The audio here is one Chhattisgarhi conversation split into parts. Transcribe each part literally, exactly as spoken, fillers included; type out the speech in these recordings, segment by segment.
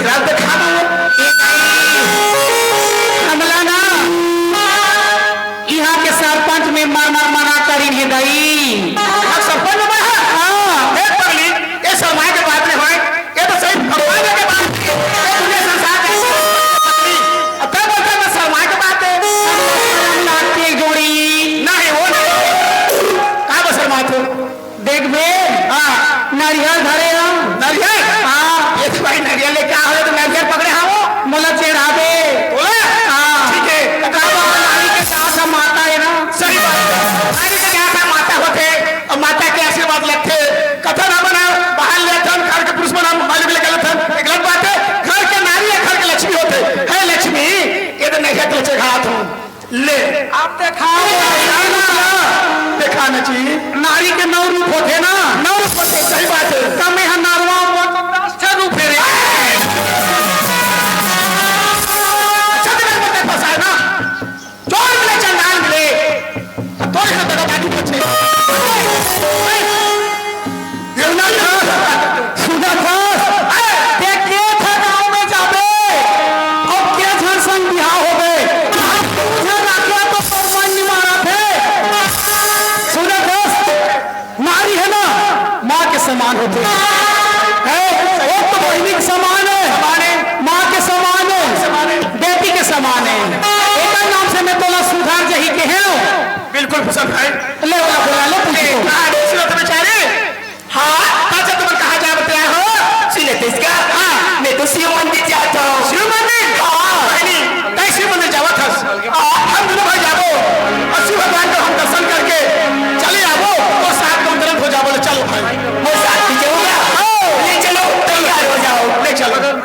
रात खाबो। ए दाई, हमला ना इहाँ के सरपंच मेंबर मन मना करिन हे दाई। अब सरपंच मेंबर हे? हाँ। देख पगली, ये शर्मा के बात नहीं होय, ये तो सही भगवान के बात है। ये दुनिया संसार का पत्नी। अब तब बोलता मैं शर्मा के बात है। शर्मा के जोड़ी। नहीं, वो नहीं। का बा शर्मा तू? देख बे, हाँ। नरियर धरे हम। नरियर? हाँ। ये तो भाई नरियर लेके आ हो तो नरियर पकड़े हाँ वो। मोला चढ़ाबे। बोला? हाँ। ठीक है। तो का बात, नारी के साथ हम माता है ना। सही बात है। नारी के साथ हम माता होते, और माता के आशीर्वाद लगते। कथा ना बना, बाहर ले थन, घर के पुरुष बना, मालिक लेके ले थन। एक गलत बात है। घर के नारी है, घर के लक्ष्मी होते। है लक्ष्मी, ये तो नरियर तो चढ़ा तुम। ले। आप देखा, देखा ना जी। नारी के नौ रूप होथे ना। नौ रूप होथे, सही बात है। त मैं ह नरवा हुआ तो दस ठन रूप हे रे। अच्छा, तो मैं फंसा है ना। चोर मिले, चंडाल मिले। तो इसे दगा दादी पूछे। सुधा था, ते के था गाँव में जाबे, अउ के झन संग बिहाव होबे, तू झन राखे तो तोर मन निमारा थे। सुधा था, नारी है ना, माँ के समान होथे। है, वो तो बहिनी के समान है, समान है। माँ के समान है, समान है। बेटी के समान है। एकर नाम से मैं तोला सुधार जही के हूँ। बिल्कुल फुसर भाई। ले वाला बोला, ले पूछ ए, लो। कहाँ रे सुरत बेचारे? हाँ, अच्छा तुम कहाँ जा बतला हो? सुने तो इसका? हाँ। मैं तो शिव मंदिर जाता हूँ। शिव मंदिर? हाँ। बहनी, तै शिव मंदिर जावत हस? हाँ। हम दोनों भाई जाबो। और शिव भगवान को हम दर्शन करके चले आबो और साथ में तुरंत हो जाबो। ले चलो भाई। वो साथ में जाऊंगा? हाँ। ले चलो, तैयार हो जाओ। ले चलो।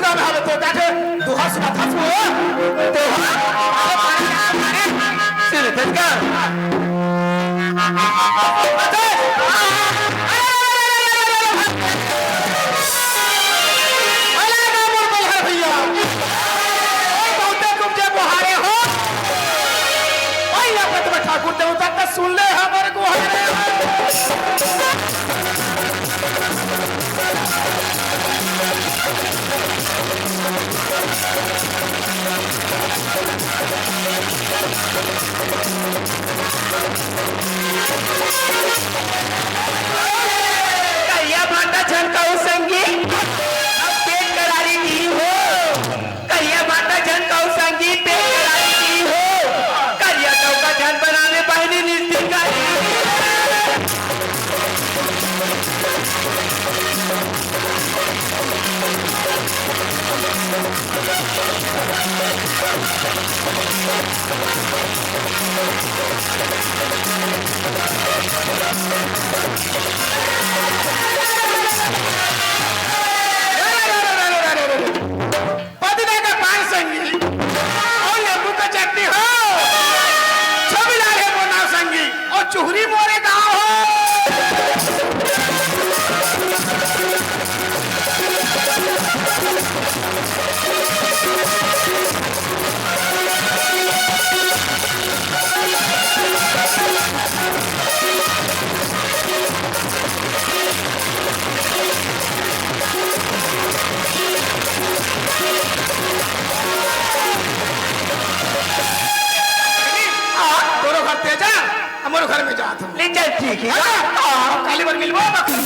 अबे, अबे, तो जाके दोहा सुनाथस वो। दोहा? अरे, मारे, मारे, मारे। सुन, तेज कर। अरे, अरे, अरे, अरे, अरे, अरे, अरे। अरे, ना मोर बलहर भैया। ओए, बहुते तुम जे गुहारे हो। ओए, या पे तुम्हें ठाकुर देवता का सुन ले हमर गुहारे। करिया भांटा झन कहू संगी, अब पेट करारी दी हो। करिया भांटा झन कहू संगी, पेट करारी दी हो। करिया डौका झन बनावे बहिनी निस्ती करी। पदना का पान संगी अउ नींबू का चटनी हो, छबिलाल हे मोर नाव संगी अउ चुहरी मोरे गाँव हो। आ, तोरो घर तेजा, हमरो घर में जात हूँ। ले चल, ठीक है। हाँ, आ, काली बार मिलबो, बकरी।